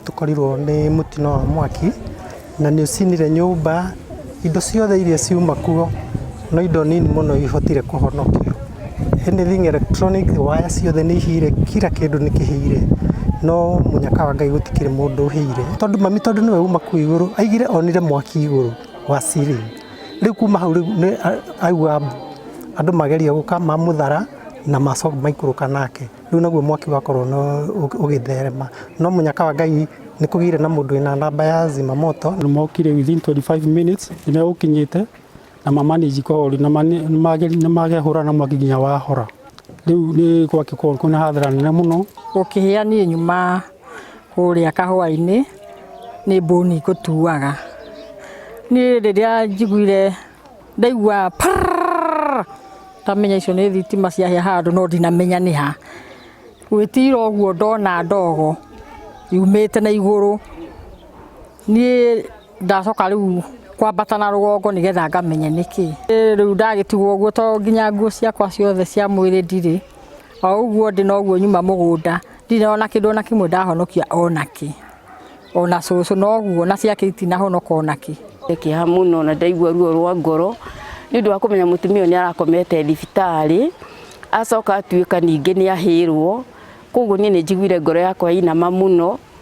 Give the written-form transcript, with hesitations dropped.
Tũkorirwo nĩ mũtino wa mwaki na nĩ ũcinire nyũmba, indo ciothe iria ciuma kuo no indo nini mũno ihotire kũhonokio. Anything electronic, waya ciothe nĩ ihĩire, kila kĩndũ nĩ kĩhĩire, no mũnyaka wa Ngai gũtikĩrĩ mũndũ ũhĩire. Tondũ mami tondũ nĩwe uma kũu igũrũ, aigire onire mwaki igũrũ wa ceiling. Rĩu kuma hau rĩu nĩ aigua mbu, andũ mageria gũka mamũthara na macoka maikũrũka nake. Rĩu naguo mwaki wakorwo ũgĩtherema. No mũnyaka wa Ngai nĩ kũgĩire na mũndũ wĩna namba ya zimamoto. Nĩ mokire within 25 minutes nĩ megũkinyĩte na mamanage kũhori na nĩ magehũra na mwaki nginya wahora. Rĩu nĩ gwakĩkorwo kwĩna hathara nene mũno. Gũkĩhĩa niĩ nyuma kũrĩa kahũa-inĩ nĩ mbũni ngũtuaga. Niĩ rĩrĩa njiguire ndaigua parrrr ndamenya icio nĩ thitima ciahĩa handũ no ndinamenya nĩ ha. Gwĩtira ũguo ndona ndogo yumĩte na igũrũ. Niĩ ndacoka rĩu kwambata na rũgongo nĩgetha ngamenye nĩkĩ. Rĩu ndagĩtigwo ũguo tondũ nginya nguo ciakwa ciothe cia mwĩrĩ ndirĩ. O ũguo ndĩ noguo nyuma mũgũnda ndirĩ ona kĩndũ ona kĩmwe ndahonokia ona kĩ. Ona cũcũ noguo na ciake itinahonoka ona kĩ. Kĩeha mũno na ndaigua ruo rwa ngoro nĩ ũndũ wa kũmenya mũtumia ũyũ nĩ arakomete thibitarĩ, acoka atuĩka ningĩ nĩ ahĩrwo, koguo niĩ nĩ njiguire ngoro yakwa yainama mũno.